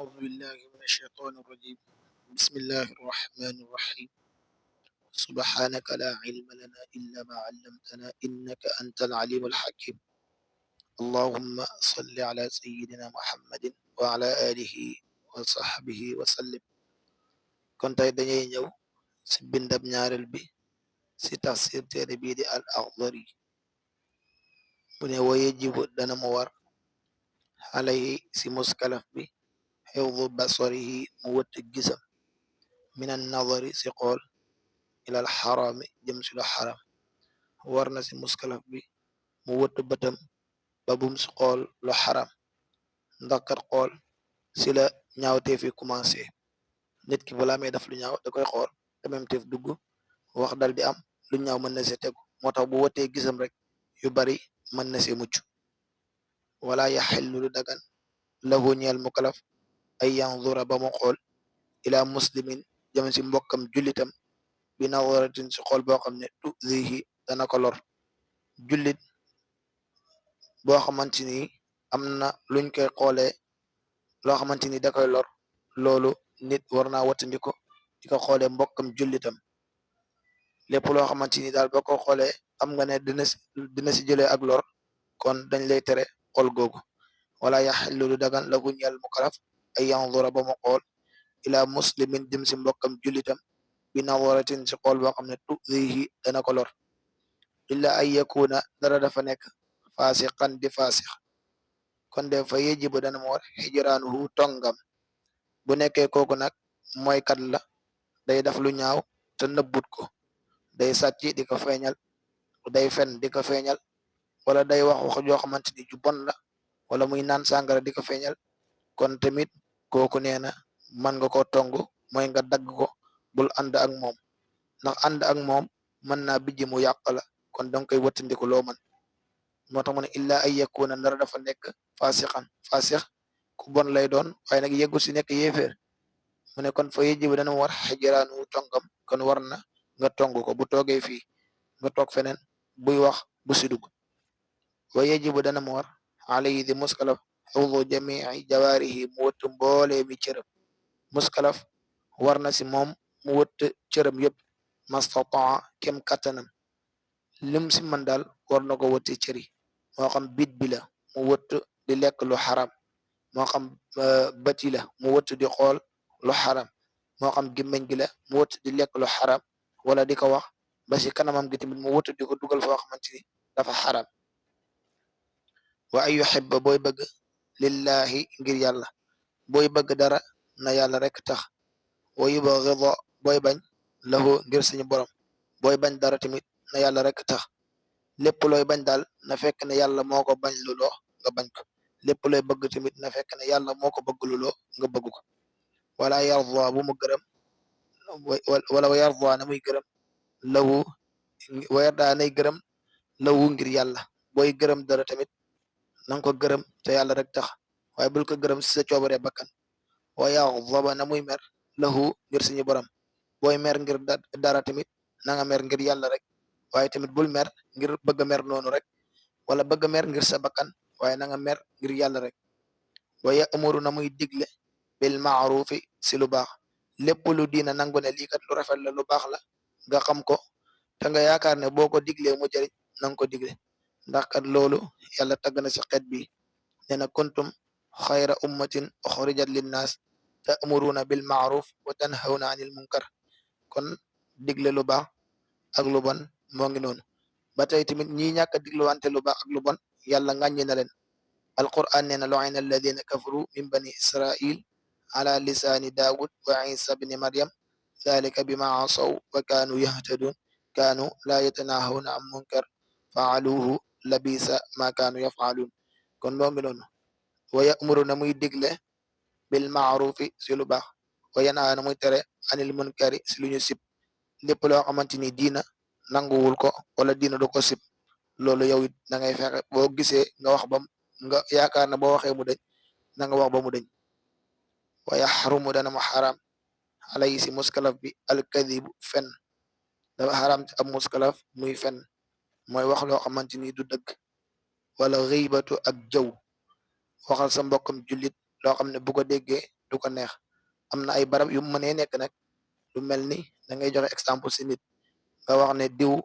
أعوذ بالله من الشيطان الرجيم. بسم الله الرحمن الرحيم. سبحانك لا علم لنا إلا ما علمتنا إنك أنت العليم الحكيم. اللهم صل على سيدنا محمد وعلى آله وصحبه وسلم. kon tey dañuy ñëw ci bindab ñaareel bi ci tafsir téere bii di al Axdari bu ne wa yajibu dana mu war alayhi ci muskalaf bi xifdu basarihi mu wëtt gisam min an nadari ci xool ilal xaraami jëm ci lu xaram war na ci muskalaf bi mu wëtt bëtam ba bum ci xool lu xaram ndax kat xool ci la ñaawteef yi commencé. nit ki balaa may def lu ñaaw da koy xool xememteef dugg wax dal di am lu ñaaw mën na see tegu moo tax bu wëttee gisam rek yu bari mën na see mucc. wala yaxillu lu dagan lahu ñeel mukalaf ay yanzura ba mu xool ila muslimin jëm ci mbokkam jullitam bi nawaratin ci xool boo xam ne tuzihi dana ko lor. jullit boo xamante ni am na luñ koy xoolee loo xamante ni da koy lor loolu nit war naa wattandiko di ko xoolee mbokkam jullitam. lépp loo xamante ni daal boo ko xoolee xam nga ne dina si jëlee ak lor kon dañ lay tere xool googu. wala yaxillu lu dagan lahu ñeel mukalaf ay yanzura ba mu xool ila muslimin jëm si mbokkam jullitam bi nawaratin si xool boo xam ne tuzihi dana ko lor illa ay yakuna dara dafa nekk faasiqan di faasix kon de fa yejibu dana mu war xijraanuhu tongam. bu nekkee kooku nag mooy kat la day def lu ñaaw te nëbbut ko, day sàcc di ko feeñal, day fen di ko feeñal, wala day wax wax joo xamante ni ju bon la, wala muy naan sàngara di ko feeñal, kon tamit kooku nee na mën nga ko tong mooy nga dagg ko, bul ànd ak moom ndax ànd ak moom mën naa bijji mu yàq la kon danga koy wëttandiku loo man. moo tax mu ne illa ay yakuna ndara dafa nekk faasixan faasix ku bon lay doon waaye nag yeggu si nekk yéeféer. mu ne kon fa yejibu dana war xijraanu tongam kon war na nga tong ko bu toogee fii nga toog feneen buy wax bu si dugg. wa yejibu dana mu war alayhi di muskalaf xifdu jamii jawaarihi mu wëtt mboolee mi cërëm. muskalaf war na si moom mu wëtt cërëm yëpp mastataa kem kattanam lim si man daal war na ko wëtte cëri moo xam bit bi la mu wëtt di lekk lu xaram, moo xam bët yi la mu wëtt di xool lu xaram, moo xam gémmiñ gi la mu wëtt di lekk lu xaram wala di ko wax ba si kanamam gi tamit mu wëtt di ko dugal foo xamante ni dafa xaram. wa ay yuhibba booy bëgg lillahi ngir yàlla, booy bëgg dara na yàlla rek tax. wa yubghida booy bañ lahu ngir suñu borom, booy bañ dara tamit na yàlla rek tax. lépp looy bañ daal na fekk ne yàlla moo ko bañ luloo nga bañ ko, lépp looy bëgg tamit na fekk ne yàlla moo ko bëgg luloo nga bëgg ko. wala yarda bu mu gërëm wala wa yarda na muy gërëm lawu wa yarda nay gërëm lawu ngir yàlla. booy gërëm dara tamit nanga ko gërëm te yàlla rek tax waaye bul ko gërëm si sa coobare bakkan. wa yaxdaba na muy mer lahu ngir suñu borom, booy mer ngir dara tamit na nga mer ngir yàlla rek waaye tamit bul mer ngir bëgg mer noonu rek wala bëgg mer ngir sa bakkan waaye na nga mer ngir yàlla rek. wa ya'muru na muy digle bil maarufi si lu baax, lépp lu diina nangu ne lii kat lu rafet la lu baax la nga xam ko te nga yaakaar ne boo ko diglee mu jëriñ nanga ko digle ndax kat loolu yàlla tagg na si xeet bi nee na kuntum xayra ummatin uxrijat linnaas ta'muruna bil maaruf wa tanhawna anil munkar. kon digle lu baax ak lu bon moo ngi noonu. ba tey tamit ñi ñàkk a digluwante lu baax ak lu bon yàlla ŋàññi na leen. alquran nee na lu'ina alladina kafaru min bani israil ala lisaani daawud wa isa bni maryam dalika bima asaw wa kaanu yahtadun kaanu laa yatanahawna an munkar faaluhu labisa ma kaanu yafaalun. kon moo ngi noonu. wa ya'muru na muy digle bil maarufi si lu baax wa yanha na muy tere anil munkari si lu ñu sib. lépp loo xamante ni diina nanguwul ko wala diina du ko sib loolu yow it da ngay fexe boo gisee nga wax ba nga yaakaar na boo waxee mu deñ na nga wax ba mu deñ. wa yaxrumu dana mu xaram alayhi si muskalaf bi alkadibu fen. dafa xaram ci ab muskalaf muy fen mooy wax loo xamante ni du dëgg wala xëybatu ak jëw waxal sa mbokkam jullit loo xam ne bu ko déggee du ko neex am na ay barab yu mënee nekk nag lu mel ni da ngay joxe exemple si nit nga wax ne diw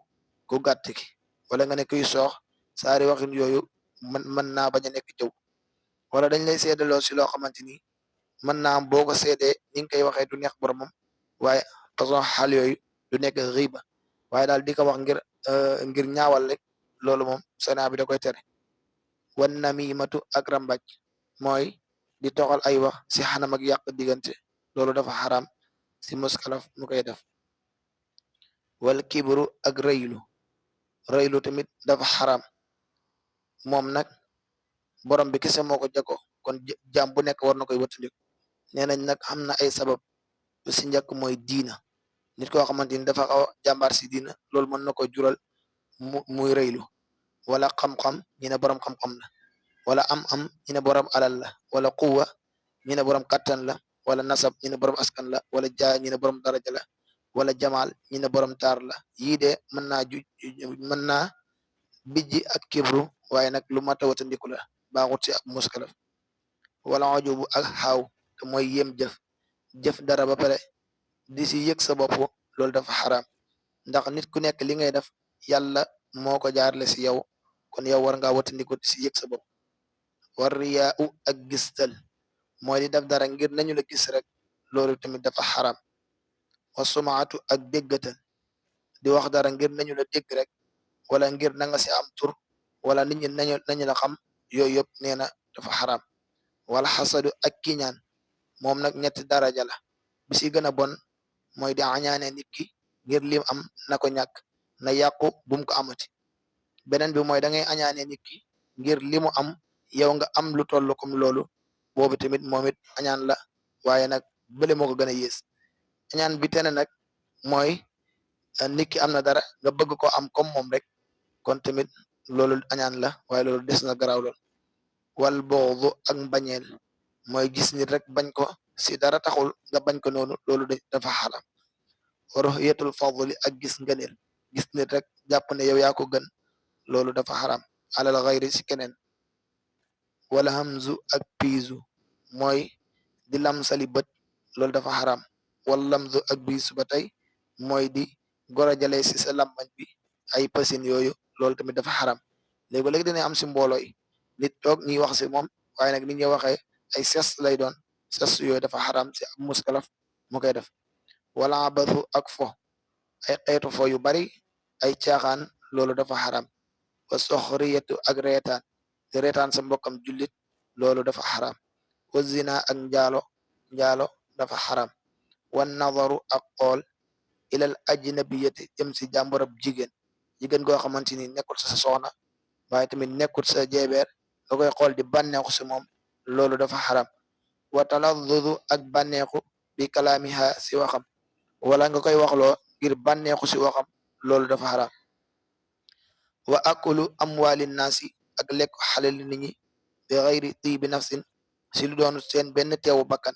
ku gàtt ki wala nga ne kuy soox saari waxin yooyu mën naa bañ a nekk jëw wala dañ lay seedaloo si loo xamante ni mën naa am boo ko seedee ni nga koy waxee du neex boromam waaye façon xaal yooyu du nekk riba waaye daal di ko wax ngir ñaawal rek loolu moom sanaa bi da koy tere wan namimatu ak rambaj mooy di toxal ay wax si xanam ak yàq diggante loolu dafa xaram si muskalaf mu koy def wal kibru ak rëylu tamit dafa xaram moom nag borom bi kese moo ko jago kon jaam bu nekk war na koy wëttandiku nee nañ nag am na ay sabab lu si njëkk mooy diina nit koo xamante ni dafa xaw a jàmbaar si diina loolu mën na ko jural muy rëylu wala xam-xam ñu ne borom xam-xam la wala am ñu ne borom alal la wala quwa ñu ne borom kattan la wala nasab ñu ne borom askan la wala jaay ñu ne borom daraja la wala jamaal ñu ne borom taar la yii de mën naa bijji ak kibru waaye nag lu mat a watandiku la baaxut si ab muskalaf wala ajubu ak xaaw te mooy yem jëf dara ba pare di si yëg sa bopp loolu dafa xaraam ndax nit ku nekk li ngay def yàlla moo ko jaarle si yow kon yow war ngaa watandiku di si yëg sa bopp war riyaa u ak gistal mooy di def dara ngir nañu la gis rek loolu tamit dafa xaraam wa sumaatu ak déggatal di wax dara ngir nañu la dégg rek wala ngir na nga si am tur wala nit ñi nañu la xam yooyu yëpp nee na dafa xaraam wala xasadu ak kiñaan moom nag ñetti daraja la bi si gën a bon mooy di añaane nit ki ngir lim am na ko ñàkk na yàqu bum ko amati beneen bi mooy da ngay añaane nit ki ngir limu am yow nga am lu toll comme loolu boobu tamit moom it añaan la waaye nag bële moo ko gën a yées añaan bi tene nag mooy nit ki am na dara nga bëgg ko am comme moom rek kon tamit loolu añaan la waaye loolu des na garaaw lool wal boobu ak mbañeel mooy gis nit rek bañ ko si dara taxul nga bañ ko noonu loolu dafa xaram wa ru'yatul fadli ak gis ngëneel gis nit rek jàpp ne yow yaa ko gën loolu dafa xaram alal xayri si keneen wala hamzu ak piisu mooy di lamsali bët loolu dafa xaram wala lamzu ak biisu ba tey mooy di gorajale si sa lambañ bi ay pasin yooyu loolu tamit dafa xaram léegi-léegi dina am si mbooloo yi nit toog ñuy wax si moom waaye nag nit ñi waxee ay ses lay doon ses yooyu dafa xaram si ab muskalaf mu koy def wala abathu ak fo ay xeetu fo yu bari ay caaxaan loolu dafa xaram wa soxriyatu ak reetaan di reetaan sa mbokkam jullit loolu dafa xaram wa zina ak njaalo dafa xaram wa nadaru ak xool ilal ajnabiyati jëm si jàmborab jigéen goo xamante ni nekkul sa soxna waaye tamit nekkul sa jeebeer nga koy xool di bànneexu si moom loolu dafa xaram wa taladdudu ak bànneexu bi kalaamiha si waxam wala nga koy waxloo ngir bànneexu si waxam loolu dafa xaram wa akulu amwaali naasi ak lekk xalal nit ñi bi xayri tibi nafsin si lu doon seen benn teewu bakkan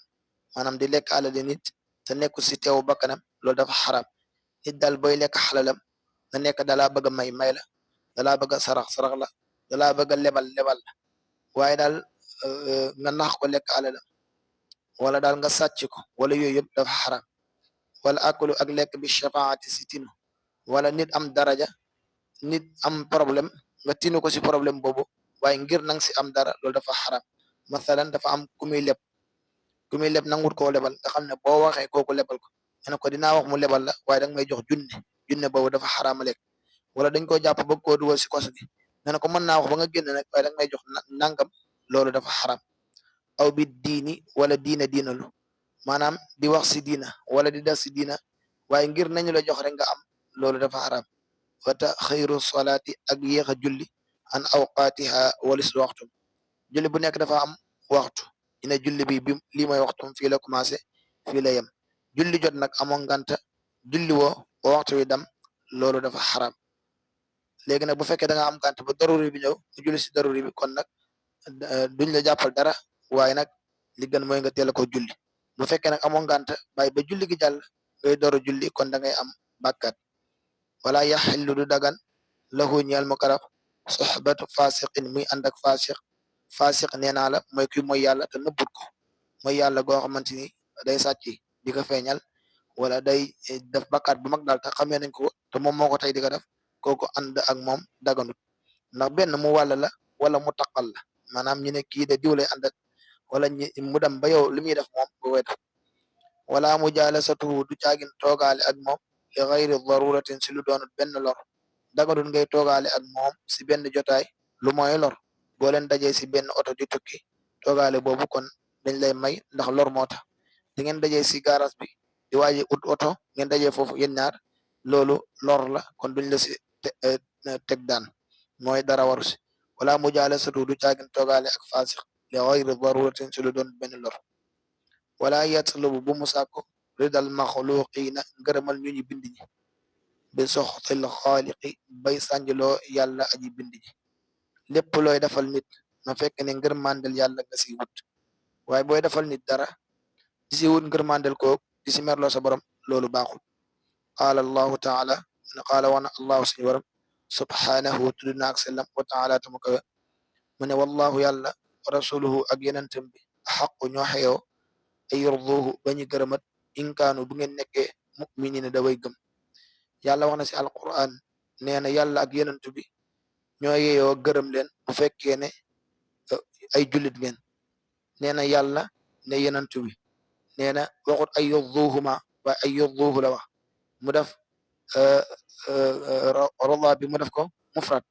maanaam di lekk alali nit te nekku si teewu bakkanam loolu dafa xaram nit daal booy lekk xalalam na nekk dalaa bëgg a may la dalaa bëgg a sarax la dalaa bëgg a lebal la waaye daal nga nax ko lekk alalam wala daal nga sàcc ko wala yooyu yëpp dafa xaram wala akulu ak lekk bi shafaati si tinu wala nit am daraja nit am problème nga tinu ko si problème boobu waaye ngir nang si am dara loolu dafa xaram mathalan dafa am ku muy leb nangut koo lebal nga xam ne boo waxee kooku lebal ko ne ko dinaa wax mu lebal la waaye danga may jox junne boobu dafa xaraama lekk wala dañ koo jàpp bëgg koo dugal si koso gi nga ne ko mën naa wax ba nga génn nag waaye danga may jox nangam loolu dafa xaram aw bi diini wala diinalu maanaam di wax si diina wala di def si diina waaye ngir nañu la jox rek nga am loolu dafa xaram wa taxiru salaati ak yéex a julli an awqaatiha walis waxtum julli bu nekk dafa am waxtu ina julli bi lii mooy waxtum fii la commencé fii la yem julli jot nag amoo nganta julli woo ba waxtu wi dam loolu dafa xaram léegi nag bu fekkee da nga am ngant ba daruri bi ñëw nga julli si daruri bi kon nag duñ la jàppal dara waaye nag li gën mooy nga teel a ko julli bu fekkee nag amoo ngant bàyyi ba julli gi jàll ngay door a julli kon da ngay am bàkkaat wala yaxillu du dagan lahu ñeel mukaraf soxbatu fasiqin muy ànd ak fasiq nee naa la mooy kuy mooy yàlla te nëbbut ko mooy yàlla goo xamante ni day sàcc di ko feeñal wala day def bakkaat bu mag daal te xamee nañ ko te moom moo ko tey di ko def kooku ànd ak moom daganut ndax benn mu wàll la wala mu taqal la maanaam ñu ne kii de diw lay ànd ak wala mu dem ba yow li muy def moom bu koy def wala mu jaalasatuhu du caagin toogaale ak moom li xayri daruratin si lu doonut benn lor daganut ngay toogaale ak moom si benn jotaay lu mooy lor boo leen dajee si benn oto di tukki toogaale boobu kon dañ lay may ndax lor moo tax di ngeen dajee si garage bi di waaje ut oto ngeen dajee foofu yéen ñaar loolu lor la kon duñ la si teg daan mooy dara waru si wala mu jaalasatuhu du caagin toogaale ak faasiq li xayri daruratin si lu doonut benn lor wala yatlubu bu mu sàkku ridal maxluqina ngërëmal ñu bind ñi bi soxtil xaaliqi bay sànjloo yàlla aji bind ji lépp looy defal nit na fekk ne ngërmandel yàlla nga si wut waaye booy defal nit dara di si wut ngërmandel ko di si merloo sa borom loolu baaxul qaala allahu taala ne qaala wana allahu suñu borom subhanahu tudd na ak sellam wa taala tamu kawe mu ne wallahu yàlla wa rasuluhu ak yenentam bi xaqu ñoo xeyoo ay yurduhu bañu gërëmat inkaanu bu ngeen nekkee muminina da way gëm yàlla wax na si alquran nee na yàlla ak yenentu bi ñoo yeyoo gërëm leen bu fekkee ne ay jullit ngeen nee na yàlla ne yenentu bi nee na waxut ay yurduhuma waaye ay yurduhu la wax mu def rada bi mu def ko mufrad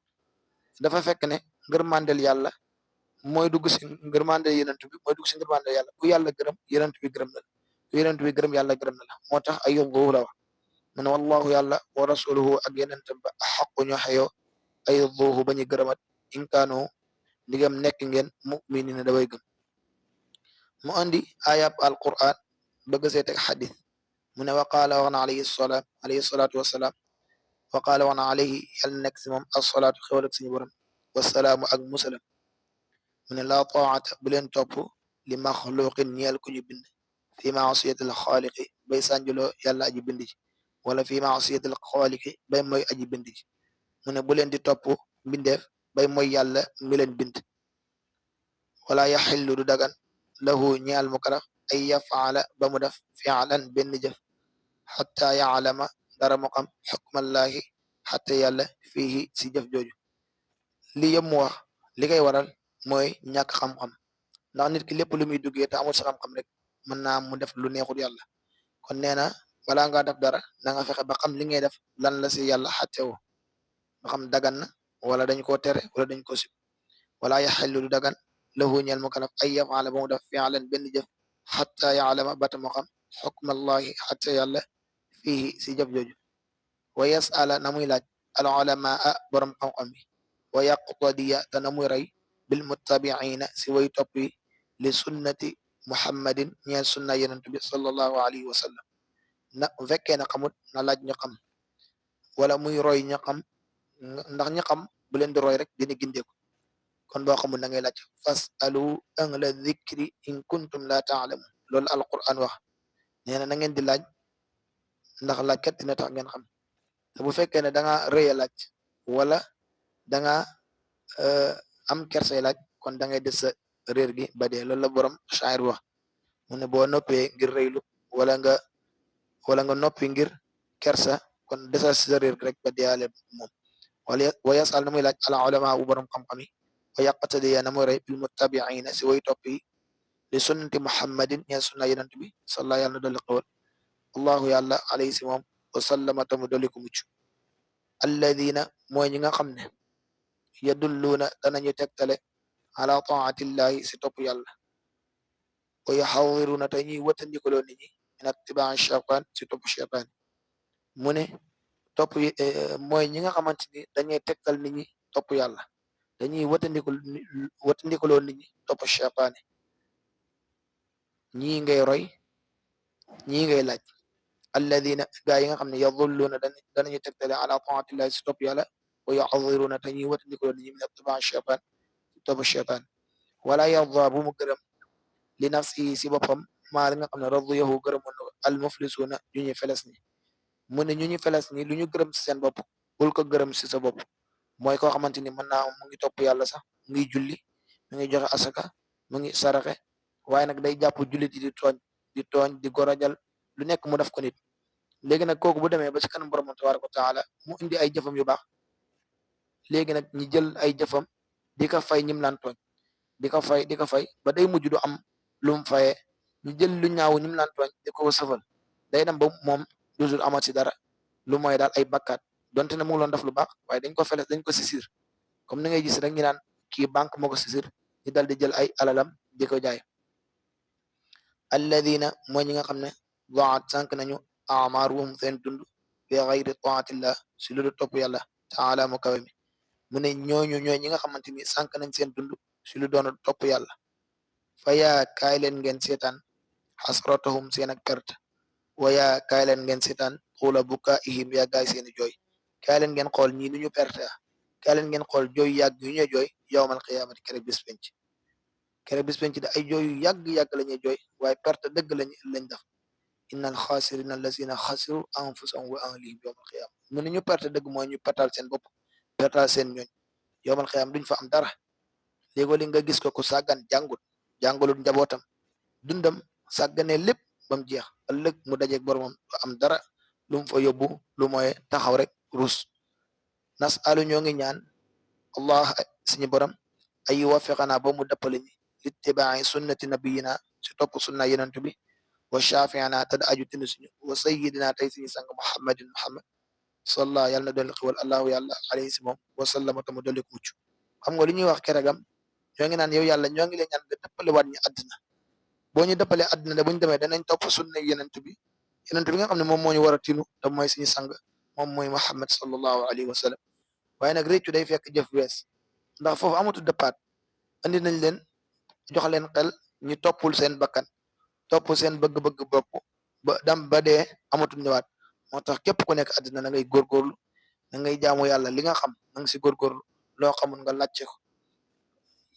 dafa fekk ne ngërmandel yàlla mooy dugg si ngërmande yenentu bi mooy dugg si ngërmande yàlla ku yàlla gërëm yenentu bi gërëm na la ku yenentu bi gërëm yàlla gërëm na la moo tax ay yurduhu la wax mu ne wallahu yàlla wa rasuluhu ak yenentam ba axaqu ñoo xeyoo ay yurduhu bañu gërëmat inkaanu ndigam nekk ngeen muminina daway gëm mu andi ayab alquran bëgg see teg xadis mu ne waqaala wax na alayhi salaatu wasalaam waqaala wax na alayhi yàlla nekk si moom asalaatu xewal ak suñu borom wasalaamu ak musalam mu ne laa taata bu leen topp li maxluqin ñeel ku ñu bind fi maasiyatil xaaliqi bay sànjuloo yàlla aji bind ji wala fi maasiyatil xaaliqi bay mooy aji bind ji mu ne bu leen di topp mbindeef bay mooy yàlla mi leen bind wala yaxillu du dagan lahu ñeel mukalaf ay yafaala ba mu def fialan benn jëf xatta yaalama dara mu xam xukmallaahi xatta yàlla fiihi si jëf jooju li yëpp mu wax li koy waral mooy ñàkk xam-xam ndax nit ki lépp lu muy duggee te amul sa xam-xam rek mën naa mu def lu neexul yàlla kon nee na balaa ngaa def dara na nga fexe ba xam li ngay def lan la si yàlla xattewoo ba xam dagan na wala dañ koo tere wala dañ ko sib wala yaxellu du dagan lahu ñeel mukalaf ay yafaala ba mu def fialan benn jëf xatta yaalama bata mu xam xukmallahi xatta yàlla fii si jëf jooju wa yasala na muy laaj al ulamaa borom xam-xam bi wa yaqtadiya te na muy rey bil muttabiina si way topp yi li sunnati muhammadin ñeel sunna yenentu bi sallallahu alayhi wa sallam na bu fekkee ne xamut na laaj ñu xam wala muy roy ñu xam ndax ñi xam bu leen di roy rek dina gindeeku kon boo xamul na ngay laaj fasalu ahla dhikri in kuntum la taalamun loolu alquran wax nee na ngeen di laaj ndax laaj kat dina tax ngeen xam te bu fekkee ne da nga rëy a laaj wala da nga am kersay laaj kon da ngay des sa réer gi ba dee loolu la borom shaayir wax mu ne boo noppee ngir rëylu wala nga noppi ngir kersa kon desal si sa réer gi rek ba deeyaale moom wala wa yasal na muy laaj ala ulama bu borom xam-xam yi wa yaqtadiya na muy rey bil muttabiina si way topp yi li sunnati muhammadin ñeen sunna yenant bi salla yàlla na dolli xewal allahu yàlla alayhi si moom wa sallama tamu dolli ko mucc alladina mooy ñi nga xam ne yadulluuna danañu tegtale ala taatillahi si topp yàlla wa yuxawiruuna te ñuy wëtandikaloo nit ñi min attibaa cheytaan si topp cheytaan mu ne topp mooy ñi nga xamante ni dañuy tegtal nit ñi topp yàlla dañuy wëtandikaloo nit ñi topp cheytaane ñii ngay roy ñii ngay laaj alladina gaa yi nga xam ne yadulluuna danañu tegtale ala taatillahi si topp yàlla wa yuxawiruuna te ñuy wëtandikaloo nit ñi min attibaa cheytaan si topp cheytaan wala yarda bu mu gërëm li nafsi si boppam maa li nga xam ne radiyahu gërëmoon na ko al muflisuuna ñu ñu feles ni mu ne ñu ñu feles ni lu ñu gërëm si seen bopp bul ko gërëm si sa bopp mooy koo xamante ni mën naa mu ngi topp yàlla sax mu ngi julli mu ngi joxe asaka mu ngi saraxe waaye nag day jàpp jullit yi di tooñ di gorojal lu nekk mu def ko nit. léegi nag kooku bu demee ba ci kanam borom tabaaraka wa taala mu indi ay jëfam yu baax léegi nag ñi jël ay jëfam di ko fay ñim laan tooñ di ko fay ba day mujj du am lu mu fayee ñu jël lu ñaaw ñim laan tooñ di ko sëfal day dem ba moom toujours amat si dara lu mooy daal ay bakkaat donte ne mu ngi loon def lu baax waaye dañ ko feles dañ ko sisir comme ni ngay gis rek ñu naan kii banque moo ko sisir ñu dal di jël ay alalam di ko jaay. alladina mooy ñi nga xam ne daat sànq nañu amaaruhum seen dund bi xayri taatillah si lu topp yàlla taala mu kawe mi mu ne ñooñu ñooy ñi nga xamante ni sànq nañ seen dund si lu doon topp yàlla fa yaa kaay leen ngeen seetaan xasratahum seen ak perte wa yaa kaay leen ngeen seetaan xuula bukaihim yaa gaay seeni jooy kaay leen ngeen xool ñii nu ñu perte kaay leen ngeen xool jooy yàgg yu ñuy jooy yowmal qiyaamati kere bis penc de ay jooy yu yàgg-yàgg la ñuy jooy waaye perte dëgg lañ def inna al xaasirina allazina xasiru anfusahum wa ahlihim yowmal qiyaama mu ne ñu perte dëgg mooy ñu pertal seen bopp pertal seen ñooñ yowmal qiyaama duñ fa am dara léegoo li nga gis ko ku sàggan jàngulut njabootam dundam sàggane lépp bam jeex ëllëg mu dajeeg boromam du am dara lu mu fa yóbbu lu mooy taxaw rek rus nasalu ñoo ngi ñaan allah suñu borom ay wafiqana ba mu dëppale ñi littibaai sunnati nabiyina si topp sunna yenentu bi wa shafiana te da aju tinu suñu wa sayidina tey suñu sang muhammad salla yàlla na dolli xiwal allahu yàlla alayhi si moom wa sallama tamu dolli ko mucc xam nga li ñuy wax keregam ñoo ngi naan yow yàlla ñoo ngi leen ñaan nga dëppale waat ñu àddina boo ñu dëppalee àddina de bu ñu demee danañ topp sunna yenent bi nga xam ne moom moo ñu war a tinu te mooy suñu sang moom mooy muhammad sallallahu alayhi wa sallam waaye nag réccu day fekk jëf wees ndax foofu amatu dëppaat andi nañ leen jox leen xel ñu toppul seen bakkan topp seen bëgg-bëgg bopp ba dee amatul ñëwaat moo tax képp ku nekk àddina na ngay góorgóorlu na ngay jaamu yàlla li nga xam na nga si góorgóorlu loo xamul nga làcce ko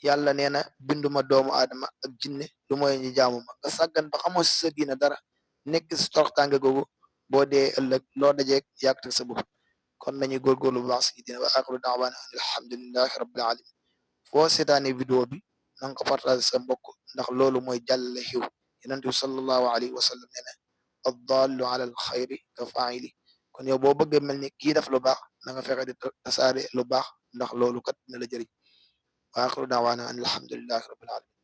yàlla nee na binduma doomu aadama ak jinne lu mooy ñu jaamu ma nga sàggan ba xamoo si sa diina dara nekk si toroxtaange googu boo dee ëllëg loo dajeeg yàgg sa bopp kon nañuy góorgóorlu bu baax si diina wa axiru daawaana an alhamdulillahi rabbil alamin foo seetaane vidéo bi na nga ko partage sa mbokk ndax loolu mooy jàllale xiw yonent bi sallallahu alayhi wa sallam nee na addallu ala al xayri ka faili kon yow boo bëggee mel ni kii def lu baax na nga fexe di tasaare lu baax ndax loolu kat dina la jëriñ wa axiru daawaana an alhamdulillahi rabbil alamin